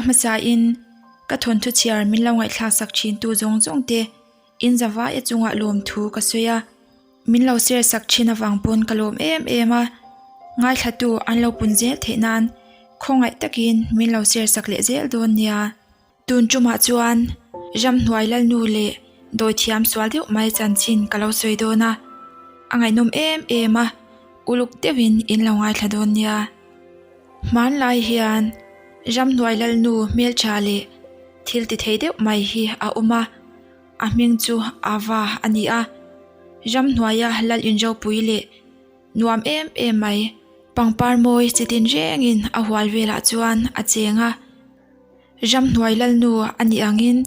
hmasain ka thawnthu chhiar min lo ngaihthlak sak thintu zawng zawng te in zavai a chungah lawmthu ka sawi a. Min lo share sak thin avang pawn ka lawm em em a, ngaithlatu an lo pun zel theih nan khawngaih takin min lo share sak leh zel dawn nia. Tun tumah chuan ramhnuai lalnu leh dawithiam sual deuh mai chanchin ka lo sawi dawn a, a ngaihnawm em em a, uluk deuhin in lo ngaithla dawn nia. Hmanlai hian ramhnuai lalnu hmeltha leh thil ti thei deuh mai hi a awm a. A hming chu Ava a ni a, ramhnuaia lal inropui leh nuam em em mai pangpar mawi chi tin rengin a hual velah chuan a cheng a. Ramhnuai lalnu a nih angin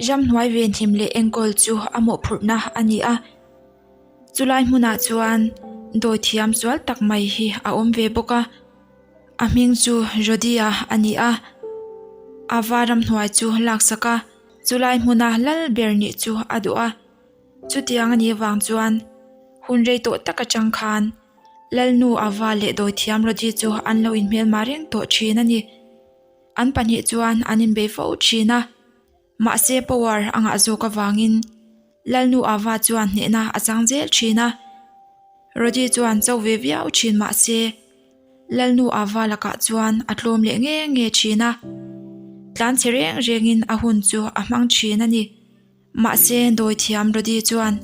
ramhnuai venhim leh enkawl chu a mawhphurhna a ni a. Chulai hmunah chuan dawithiam sual tak mai hi a awm ve bawk a, a hming chu Rodia a ni a. Ava ramhnuai chu laksak a. Chulai hmuna lal ber nih chu a duh a, chutiang a nih avang chuan hun rei tawh tak atang khan Lalnu Ava leh Dawithiam Rodi chu an lo inhmelma reng tawh thin a ni. An pahnih chuan an inbei fo thin a, mahse power a ngah zawk avangin Lalnu Ava chuan hnehna a chang zel thin a. Rodi chuan cho ve viau thin mahse Lalnu Ava lakah chuan a tlawm leh nge nge thin a, tlan chhe reng rengin a hun chu a hmang thin a ni. Mahse, Dawithiam Rodi chuan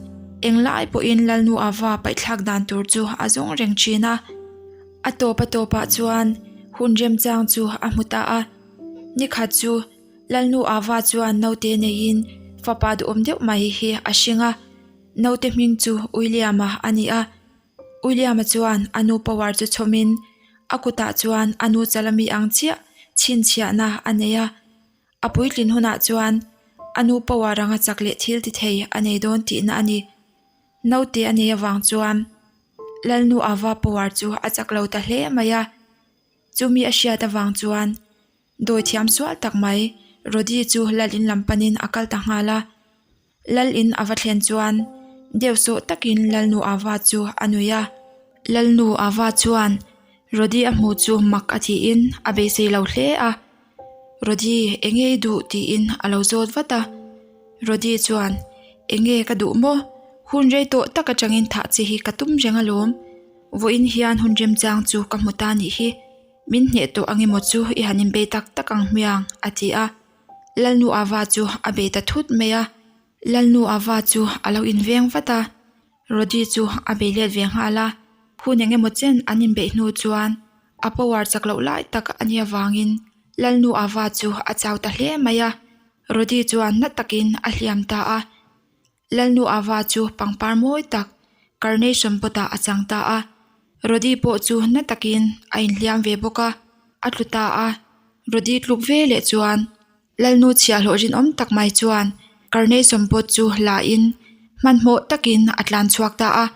englai pawhin Lalnu Ava paihthlak dan tur chu a zawng reng thin a. A tawp a tawpah chuan hun remchang chu a hmu ta a. Nikhat chu Lalnu Ava chuan naute neiin fapa duhawm deuh mai hi a hring a, naute hming chu William-a a ni a. William-a chuan a nu power chu chhawmin a kutah chuan a nu chalami ang chiah chhinchhiahna a nei a. A puitlin hunah chuan a nu power anga chak leh thil ti thei a nei dawn tihna a ni. Naute a nei avang chuan Lalnu Ava power chu a chak lo ta hle mai a. Chumi a hriat avang chuan dawithiam sual tak mai Rody chu Lalin lam panin a kal ta nghal a. Lal in a va thlen chuan deuh sawh takin Lalnu Ava chu a nui a. Lalnu Ava chuan Rody a hmuh chu mak a tiin a beisei lo hle a. Rody enge i duh tiin a lo zawt vat a. Rody chuan enge ka duh maw? Hun rei tawh tak atangin thah che hi ka tum reng alawm. Vawiin hian hun remchang chu ka hmu ta nih hi. Min hneh tawh angemaw chu i han inbei tak tak ang hmiang a ti a. Lalnu Ava chu a bei ta thut mai a, Lalnu Ava chu a lo inveng vat a, Rody chu a bei let ve nghal a, hun eng emaw chen an inbeih hnu chuan a power chak loh lai tak a nih avangin Lalnu Ava chu a chau ta hle mai a, Rody chuan na takin a hliam ta a. Lalnu Ava chu pangpar mawi tak carnation pot ah a chang ta a, Rody pawh chu na takin a inhliam ve bawk a, a tlu ta a. Rody tluk ve leh chuan Lalnu chhiahhlawh rinawm tak mai chuan carnation pot chu la in hmanhmawh takin a tlan chhuak ta a.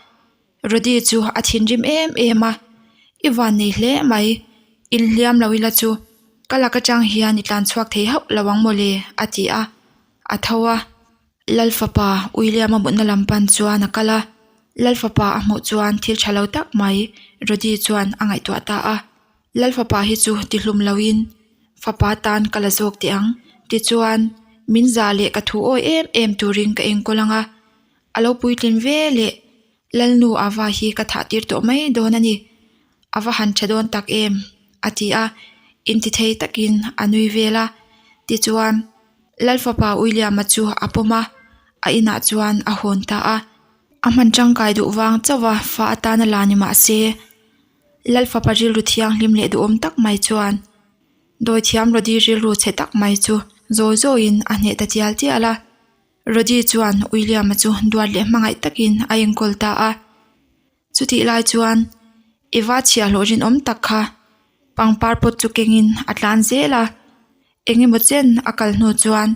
Rody chu a thinrim em em a, I van nei hle mai, inhliam lo ila chu ka lak atang hian i tlan chhuak thei hauh lo ang mawle a ti a, a tho a. Lalfapa William-a mutna lam pan chuan a kal a, Lalfapa a hmuh chuan thil tha lo tak mai Rody chuan a ngaihtuah ta a. Lalfapa hi chu tihlum loin fapa tan ka la zawk teh ang, tichuan min zah leh ka thu awi em em turin ka enkawl ang a, a lo puitlin ve leh Lalnu Ava hi ka thah tir tawh mai dawn a ni, a va han tha dawn tak em? a ti a, intithei takin a nui vel a, tichuan Lalfapa William-a chu a pawm a, a inah chuan a hawn ta a. A hman tangkai duh vang chauh a fa atana la ni mah se, Lalfapa rilru thianghlim leh duhawm tak mai chuan Dawithiam Rody rilru chhe tak mai chu zawi zawiin a hneh ta tial tial a. Rody chuan William-a chu duat leh hmangaih takin a enkawl ta a. Chutih lai chuan Eva chhiahhlawh rinawm tak kha pangpar pawt chu kengin a tlan zel a. Eng emaw chen a kal hnu chuan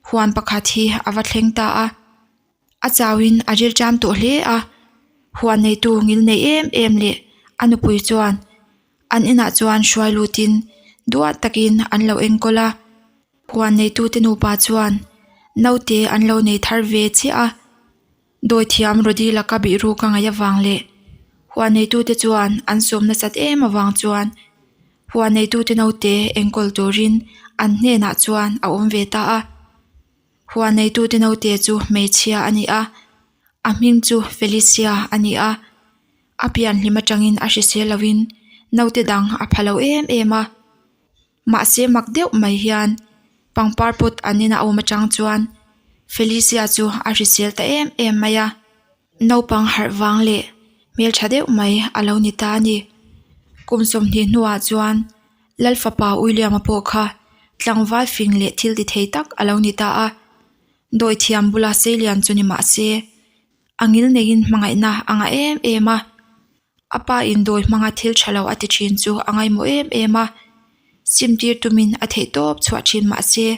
huan pakhat hi a va thleng ta a. A chauhin a rilṭam tawh hle a, huan neitu ngil nei em em leh a nupui chuan an inah chuan hruai lutin duat takin an lo enkawl a. Huan neitute nupa chuan naute an lo nei thar ve chiah a. Dawithiam Rody laka bihruk a ngaih avang leh huan neitute chuan an sawm nasat em avang chuan. Huan neitute naute enkawl turin an hnenah chuan a awm ve ta a. Huan neitute naute chu hmeichhia a ni a, a hming chu Felicia a ni a. A pian hlim atangin a hrisel loin naute dang a pha lo em em a. Mahse mak deuh mai hian pangpar pot an ina awm atang chuan Felicia chu a hrisel ta em em mai a. Naupang harh vang leh hmeltha deuh mai a lo ni ta a ni. Kum 20 hnuah chuan Lal fapa William-a pawh kha tlangval fing leh thil ti thei tak a lo ni ta a. Dawithiam bula seilian chu ni mah se a ngil neiin hmangaihna a ngah em em a. A pa in dawi hmanga thil tha lo a ti thin chu a ngaimawh em em a. Simtir tumin a theih tawp chhuah thin mah se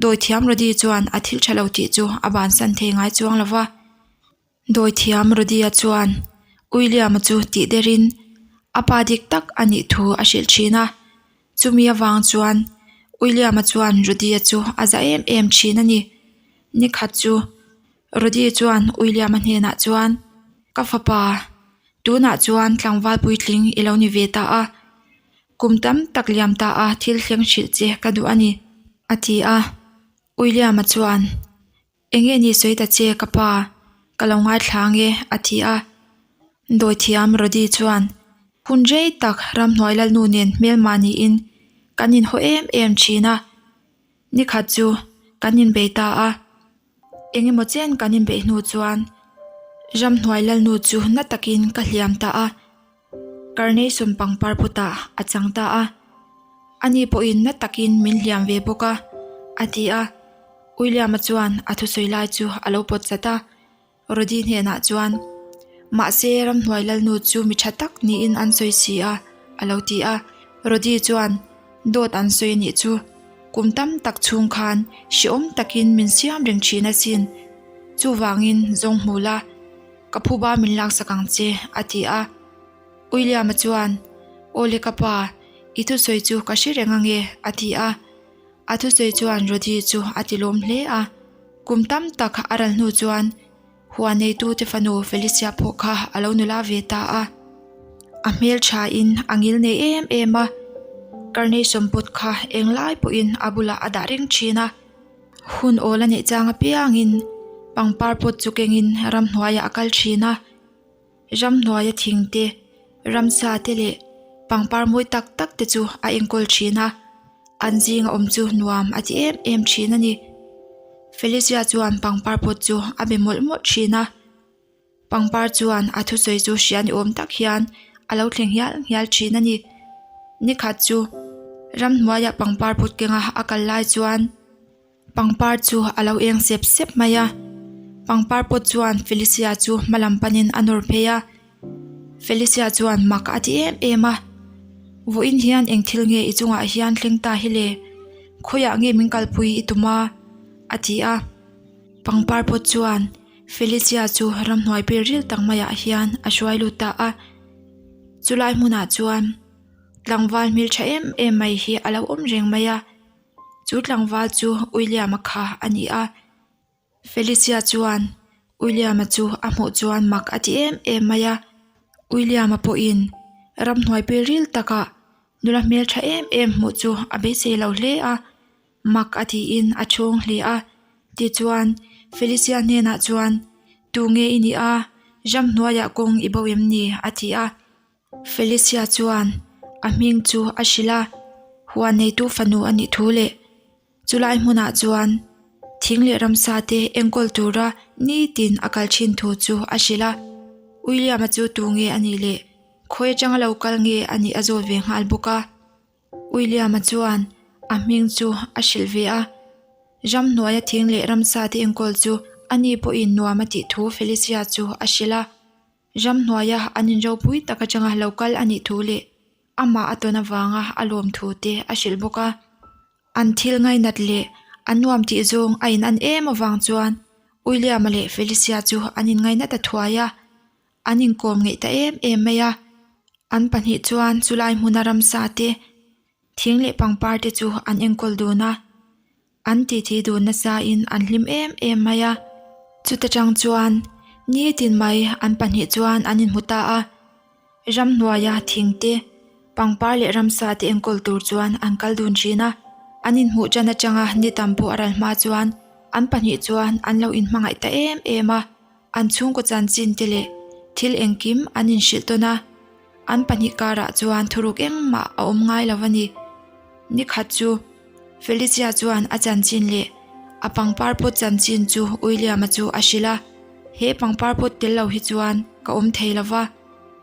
Dawithiam Rody chuan a thil tha lo tih chu a bansan thei ngai chuang lo va. Dawithiam Rody-a chuan William-a chu tih derin a pa dik tak a nih thu a hrilh thin a. Chumi avang chuan William-a chuan Rody-a chu a za em em thin a ni. Nikhat chu Rody chuan William-a hnenah chuan, Ka fapa, tunah chuan tlangval puitling i lo ni ve ta a. Kum tam tak liam ta a thil thleng hrilh che ka duh a ni, a ti a. William-a chuan, Eng nge ni sawi ta che ka pa, ka lo ngaithla ang e, a ti a. Dawithiam Rody chuan, Hun rei tak ramhnuai lalnu nen hmelmah niin kan inhaw em em thin a, nikhat chu kan inbei ta a. Eng emaw chen kan inbeih hnu chuan ramhnuai lalnu chu na takin ka hliam ta a. Carnation pangpar putah a chang ta a, ani pawhin na takin min hliam ve bawk a, a ti a. William-a chuan a thusawi lai chu a lo pawt chat a, Rody hnenah chuan, Mahse, ramhnuai lalnu chu mi tha tak niin an sawi si a, a lo ti a. Rody chuan, Dawt an sawi anih chu, kum tam tak chhung khan hrehawm takin min siam reng thin asin, chuvangin zawng hmu la, Ka phuba min laksak ang che, a ti a. William-a chuan, Awle ka pa, i thusawi chu ka hre reng ange, a ti a. A thusawi chuan Rody chu a ti lawm hle a. Kum tam tak a ral hnu chuan huan neitute fanu Felicia pawh kha a lo nula ve ta a. A hmelthain a ngil nei em em a, carnation pot kha englai pawhin a bulah a dah reng thin a. Hun awl a neih chang apiangin pangpar pot chu kengin ramhnuaiah a kal thin a, ramhnuaia thing te, ramsa te leh pangpar mawi tak tak te chu a enkawl thin a, an zinga awm chu nuam a ti em em thin a ni. Felicia chuan pangpar pot chu a be mawlh mawlh thin a. Pangpar chuan a thusawi chu hria ni awm tak hian a lo thleng hial hial thin a ni. Nikhat chu ramhnuaiah pangpar put kenga a kal lai chuan pangpar chu a lo eng sep sep mai a. Pangpar pawt chuan Felicia chu hma lam panin a nawr phei a. Felicia chuan mak a ti em em a, Vawiin hian eng thil nge i chungah hian thleng ta hi le? Khawiah nge min kalpui i tum a? a ti a. Pangpar pawt chuan Felicia chu ramhnuai pil ril tak maiah hian a hruai lut ta a. Chulai hmunah chuan tlangval hmeltha em em mai hi a lo awm reng mai a. Chu tlangval chu William-a kha a ni a. Felicia chuan William-a chu a hmuh chuan mak a ti em em mai a. William-a pawhin ramhnuai pil ril takah nula hmeltha em em hmuh chu a beisei lo hle a. Mak a tiin a chhung hle a, tichuan Felicia hnenah chuan, Tu nge i nih a, ramhnuaiah kawng i bo em ni? a ti a. Felicia chuan a hming chu a hrilh a, huan neitu fanu a nih thu leh chulai hmunah chuan thing leh ramsa te enkawl tura nitin a kal thin thu chu a hrilh a. William-a chu tu nge a nih leh khawi atanga lo kal nge a nih a zawt ve nghal bawk a. William-a chuan a hming chu a hrilh ve a, ramhnuaia thing leh ramsa te enkawl chu ani pawhin nuam a tih thu Felicia chu a hrilh a. Ramhnuaia an inropui tak atanga lo kal a nih thu leh amah a tawn avanga a lawm thu te a hrilh bawk a. An thil ngainat leh an nuam tih zawng a in an em avang chuan William-a leh Felicia chu an inngaina ta thuai a. An inkawm ngeih ta em em mai a, an pahnih chuan chulai hmuna ramsa te, thing leh pangpar te chu an enkawl dun a, an titi dun nasa in an hlim em em mai a. Chuta tang chuan nitin mai an pahnih chuan an inhmu ta a, ramhnuaia thing te. Pangpar leh ramsa te enkawl tur chuan an kal dun thin a, an inhmuh tan atanga ni tam pawh a ral hma chuan an pahnih chuan an lo inhmangaih ta em em a, an chhungkaw chanchin te leh thil engkim an inhrilh tawn a, an pahnih karah chuan thuruk engmah a awm ngai lo a ni. Nikhat chu Felicia chuan a chanchin leh a pangpar pawt chanchin chu William-a chu a hrilh a, He pangpar pawt tel lo hi chuan ka awm thei lo va.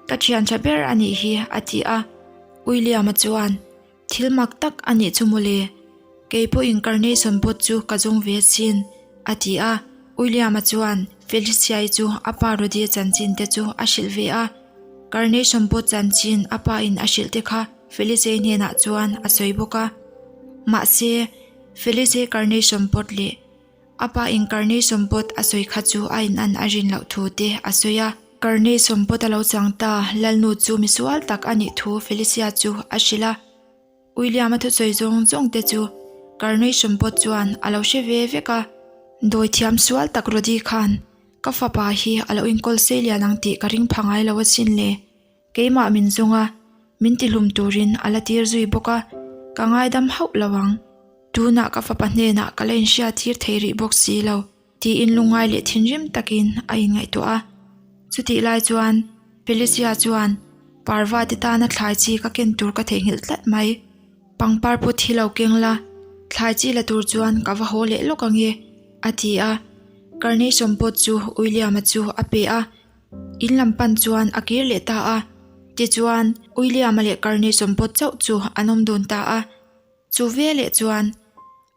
Ka thian tha ber a nih hi, a ti a. William-a chuan, Thil mak tak a nih chu mawle. Kei pawhin carnation pot chu ka zawng ve asin, a ti a. William-a chuan Felicia-i chu a pa Rody-a chanchin te chu a hrilh ve a. Carnation pot chanchin a pa in a hrilh te kha Felicia-i hnenah chuan a sawi bawk a. Mahse, Felicia-i carnation pot leh A pa in Carnation pot a sawi kha chu a in an a rin loh thu te a sawi a. Carnation pot a lo chang ta, Lalnu chu misual tak a nih thu Felicia chu a hrilh a. William a thusawi zawng zawng te chu Carnation pot chuan a lo hre ve vek a. Dawi thiam sual tak Rody khan ka fapa hi a lo inkawl sei lian ang tih ka ring pha ngai lo asin le. Keimah min zawng a, min tihlum turin a la tir zui bawk a, ka ngaidam hauh lo ang. Tunah ka fapa hnenah ka la inhria tir thei rih bawk si lo, tiin lungngai leh thinrim takin a inngaihtuah a. Chutih lai chuan Felicia chuan Parva te tana thlai chi ka ken tur ka theihnghilh tlat mai. Pangpar pawh thi lo keng la, thlai chi la tur chuan ka va haw leh lawk ang e, a ti a. Carnation pot chu William-a chu a pe a. In lam pan chuan a kir leh ta a. Tichuan, William-a leh Carnation pot chauh chu an awm dun ta a. Chu veleh chuan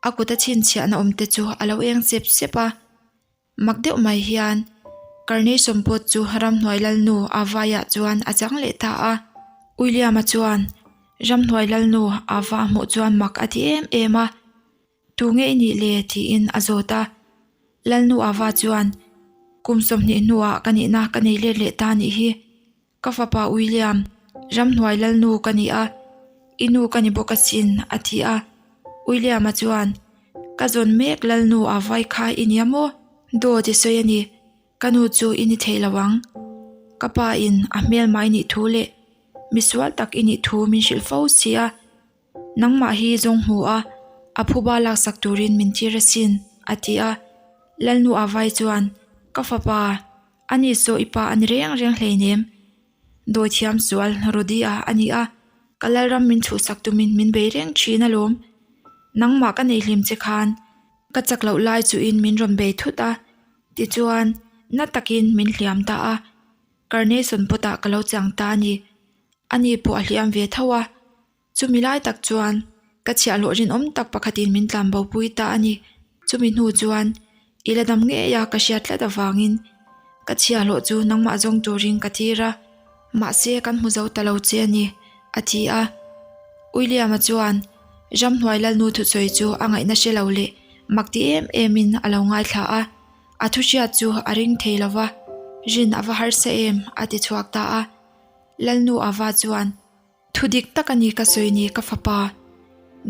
a kut a chhinchhiahna awm te chu a lo eng sep sep a, mak deuh mai hian Carnation pawt chu ramhnuai lalnu Avaiah chuan a chang leh ta a. William-a chuan ramhnuai lalnu Ava a hmuh chuan mak a ti em em a, Tu nge i nih le? tiin a zawt a. Lalnu Ava chuan kum 20 hnuah ka nihna ka nei let leh ta nih hi. Ka fapa William, ramhnuai lalnu ka ni a, i nu ka ni bawk asin, a ti a. William-a chuan, Ka zawn mek lalnu a vai kha i nia maw? Dawt i sawi a ni, ka nu chu i ni thei lo ang. Ka pa in a hmelma i nih thu leh misual tak i nih thu min hrilh fo si a. Nangmah hi zawng hmu a, a phuba laksak turin min tir asin, a ti a. Lalnu a vai chuan, Ka fapa, Ani saw i pa a ni reng reng hleinem. Dawithiam sual Rodi-a a ni a, ka Lalram min chhuhsak tumin min bei reng thin alawm. Nangmah ka nei hlim che khan ka chak loh lai chuin min rawn bei thut a, tichuan na takin min hliam ta a, Carnation pot-ah ka lo chang ta a ni. Ani pawh a hliam ve tho a. Chumi lai tak chuan ka chhiahhlawh rinawm tak pakhatin min tlan bo pui ta a ni. Chumi hnu chuan i la dam ngei a ka hriat tlat avangin ka chhiahhlawh chu nangmah zawng turin ka tir a, mahse kan hmu zo ta lo che a ni, a ti a. William-a chuan ramhnuai lalnu thusawi chu a ngaihna hre lo leh mak ti em emin a lo ngaithla a, a thu hriat chu a ring thei lo va, rin a va harsa em, a ti chhuak ta a. Lalnu Ava chuan. Thu dik tak a ni ka sawi ni ka fapa.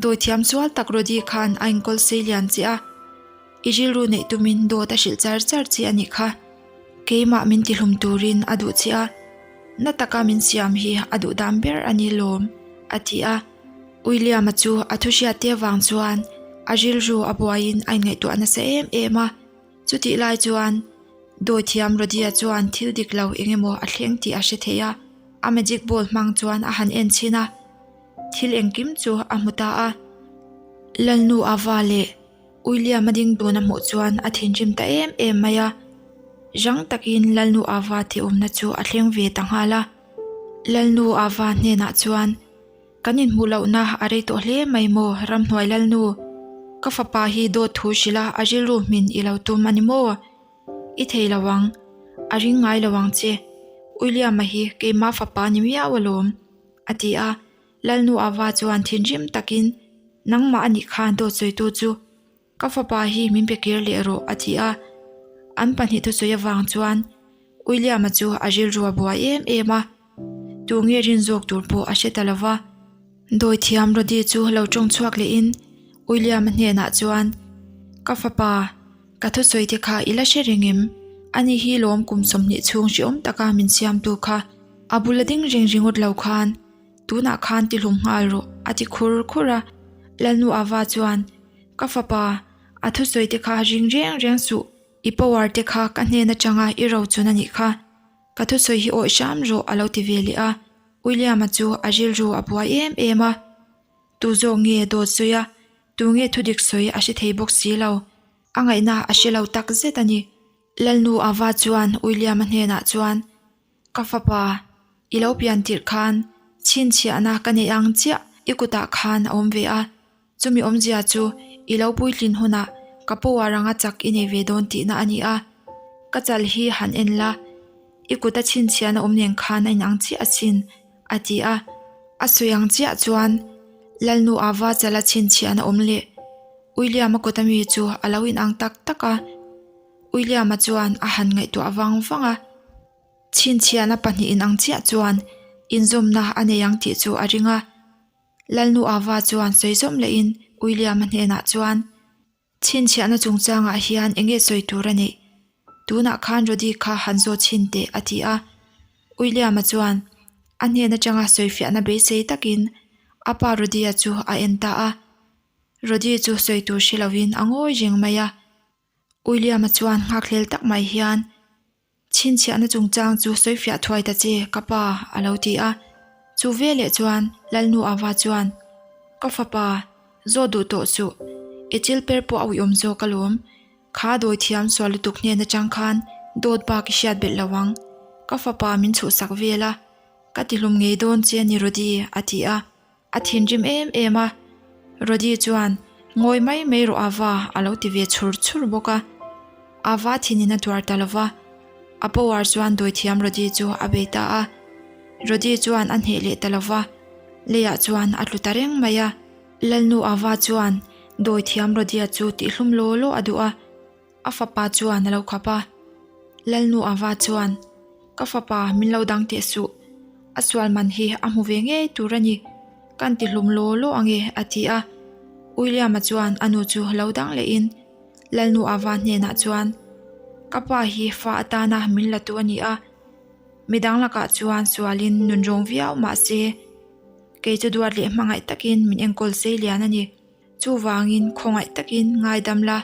Dawithiam sual tak Rody khan a inkawl sei lian che a, i rilru neih tumin dawt a hrilh char char che a nih kha. Keimah min tihlum turin a duh che a, na taka min siam hi a duh dan ber a ni lawm, a ti a. William-a chu a thu hriat te avang chuan a rilru a buaiin a inngaihtuah nasa em em a. Chutih lai chuan Dawithiam Rodia chuan thil dik lo eng emaw a thleng tih a hre thei a, a magic ball hmang chuan a han en chhin a, thil engkim chu a hmu ta a. Lalnu Ava leh William a ding dun a hmuh chuan a thinrim ta em em mai a, rang takin Lalnu Ava tih awmna chu a thleng ve ta nghal a. Lalnu Ava hnenah chuan. Kan inhmuh lohna a rei tawh hle mai maw Ramhnuai Lalnu? Ka fapa hi dawt thu hrilh a, a rilru hmin i lo tum a ni maw? I thei lo ang, a ring ngai lo ang che. William-a hi keimah fapa ni miau alawm, a ti a. Lalnu Ava chuan thinrim takin, Nangmah a nih khan dawt sawitu chu. Ka fapa hi min pe kir leh rawh, a ti a. An pahnih thusawi avang chuan William-a chu a rilru a buai em em a. Tu nge rin zawk tur pawh a hre ta lo va. Dawithiam Rody chu lo tawng chhuak lehin William-a hnenah chuan, Ka fapa, ka thusawi te kha i la hre reng em? Ani hi lawm kum 20 chhung hrehawm taka min siamtu kha. A bula ding reng ringawt lo khan. Tunah khan ti hlum nghal rawh, a ti khur khur a. Lalnu Ava chuan, Ka fapa, a thusawi te kha ring reng reng suh, i power te kha ka hnen atanga i ro chun a nih kha. Ka thusawi hi awih hram rawh, a lo ti ve leh a. William-a chu a rilru a buai em em a. Tu zawk nge dawt sawi a, tu nge thudik sawi a hre thei bawk si lo. A ngaihna a hre lo tak zet a ni. Lalnu Ava chuan William-a hnenah chuan, Ka fapa, i lo pian tirh khan chhinchhiahna ka neih ang chiah i kutah khan a awm ve a. Chumi awmzia chu i lo puitlin hunah ka power anga chak i nei ve dawn tihna a ni a. Ka chal hi han en la, i kuta chhinchhiahna awm nen khan a inang chiah asin, a ti a. A sawi ang chiah chuan Lalnu Ava chala chhinchhiahna awm leh William-a kuta mi chu a lo inang tak tak a. William-a chuan a han ngaihtuah vang vang a. Chhinchhiahna pahnihin ang chiah chuan inzawmna a nei ang tih chu a ring a. Lalnu Ava chuan sawi zawm lehin William-a hnenah chuan, Chhinchhiahna chungchangah hian eng nge sawi tur a neih? Tunah khan Rody kha han zawt chhin teh, a ti a. William-a chuan a hnen atanga sawifiahna beisei takin a pa Rody-a chu a en ta a. Rody chu sawi tur hre lovin a ngawi reng mai a. William-a chuan nghakhlel tak mai hian, Chhinchhiahna chungchang chu sawifiah thuai ta che, ka pa, a lo ti a. Chu veleh chuan Lalnu Ava chuan, Ka fapa, zawt duh tawh suh. I chil per pawh a uiawm zawk alawm. Kha dawi thiam sual lutuk hnen atang khan dawt bak i hriat belh lo ang. Ka fapa min chhuhsak vel a, ka tihlum ngei dawn che a ni Rody, a ti a. A thinrim em em a, Rody chuan, Ngawi mai mai rawh Ava, a lo ti ve chhur chhur bawk a. Ava thinin a tuar ta lo va, a power chuan dawithiam Rody chu a bei ta a. Rody chuan a hneh leh ta lo va, leiah chuan a tlu ta reng mai a. Lalnu Ava chuan dawithiam Rodya chu tihhlum law law a duh a. A fapa chuan a lo khap a. Lalnu Ava chuan, Ka fapa, min lo dang teh suh. A sual man hi a hmu ve ngei tur a ni. Kan ti hlum law law ang e, a ti a. William-a chuan a nu chu lo dang lehin Lalnu Ava hnenah chuan, Ka pa hi fa atana min la tu a ni a. Midang lakah chuan sualin nun rawng viau mah se, kei chu duat leh hmangaih takin min enkawl sei lian a ni. Chuvangin khawngaih takin ngaidam la,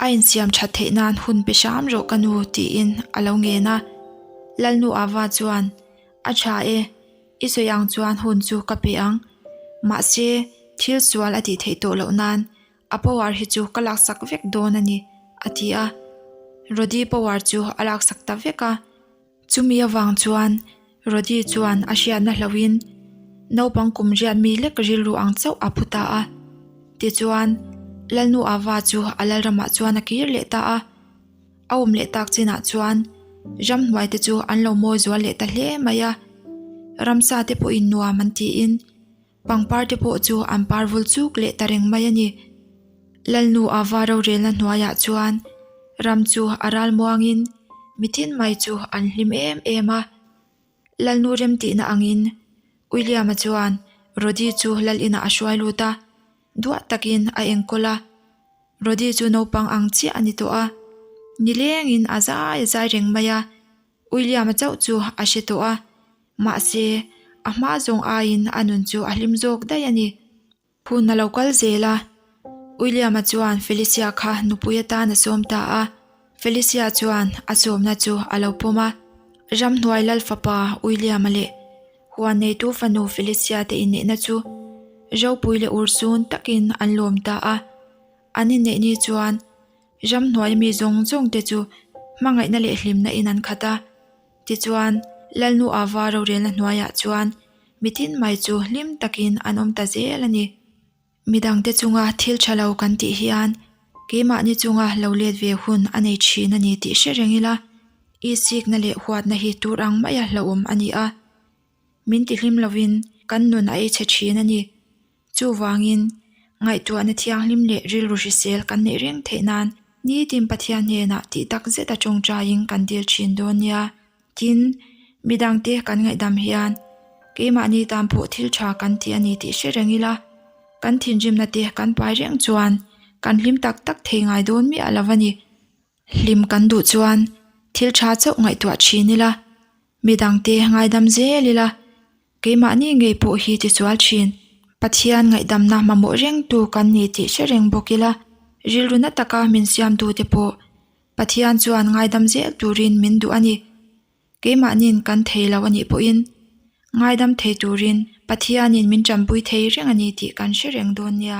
a insiam that theih nan hun pe hram rawh ka nu tiin a lo ngen a. Lalnu Ava chuan, A tha e, i sawi ang chuan hun chu ka pe ang. Mahse, thil sual a tih theih tawh loh nan a power hi chu ka laksak vek dawn a ni, a ti a. Rody power chu a laksak ta vek a. Chumi avang chuan Rody chuan a hriatna hlauhin naupang kum riat mi lek rilru ang chauh a phu ta a. Tichuan, Lalnu Ava chu a lalramah chuan a kir leh ta a. A awm leh tak chinah chuan ramhnuai te chu an lo mawi zual leh ta hle mai a. Ramsa te pawhin nuam an tiin pangpar te pawh chu an par vul chuk leh ta reng mai a ni. Lalnu Ava rorelna hnuaiah chuan ram chu a ral muangin mitin mai chu an hlim em em a. Lalnu remtihna angin William-a chuan Rody chu lal inah a hruai lut a, duah takin a enkawl a. Rody chu naupang ang chiah a ni tawh a, nilengin a zai a zai reng mai a. William-a chauh chu a hre tawh a, mahse a hma zawng aiin a nun chu a hlim zawk daih a ni. Hun a lo kal zel a, William-a chuan Felicia kha nupui atan a sawm ta a. Felicia chuan a sawmna chu a lo pawm a. Ramhnuai lal fapa William-a leh huan neitu fanu Felicia te inneihna chu ropui leh urhsun takin an lawm ta a. An inneih ni chuan ramhnuai mi zawng zawng te chu hmangaihna leh hlimna in an khat a. Tichuan, Lalnu Ava rorelna hnuaiah chuan mitin mai chu hlim takin an awm ta zel a ni. Midangte chunga thil tha lo kan tih hian keimahni chunga lo let ve hun a nei thin a ni tih hre reng ila, isikna leh huatna hi tur ang maia hlauhawm a ni a. Min tihlim lovin kan nun a ei chhe thin a ni. Chuvangin, ngaihtuahna thianghlim leh rilru hrisel kan neih reng theih nan nitin Pathian hnenah tih tak zeta tawngtaiin kan dil thin dawn nia. Tin, midangte kan ngaihdam hian keimahni tan pawh thil tha kan ti a ni tih hre reng ila, kan thinrimna te kan pai reng chuan kan hlim tak tak thei ngai dawn miah lo a ni. Hlim kan duh chuan thil tha chauh ngaihtuah thin ila, midangte ngaidam zel ila. Keimahni ngei pawh hi tisual thin. Pathian ngaihdamna mamawh rengtu kan ni tih hre reng bawk ila, rilru na taka min siamtute pawh Pathian chuan ngaidam zel turin min duh a ni. Keimahni'n kan thei lo a nih pawhin ngaidam thei turin Pathianin min tanpui thei reng a ni tih kan hre reng dawn nia.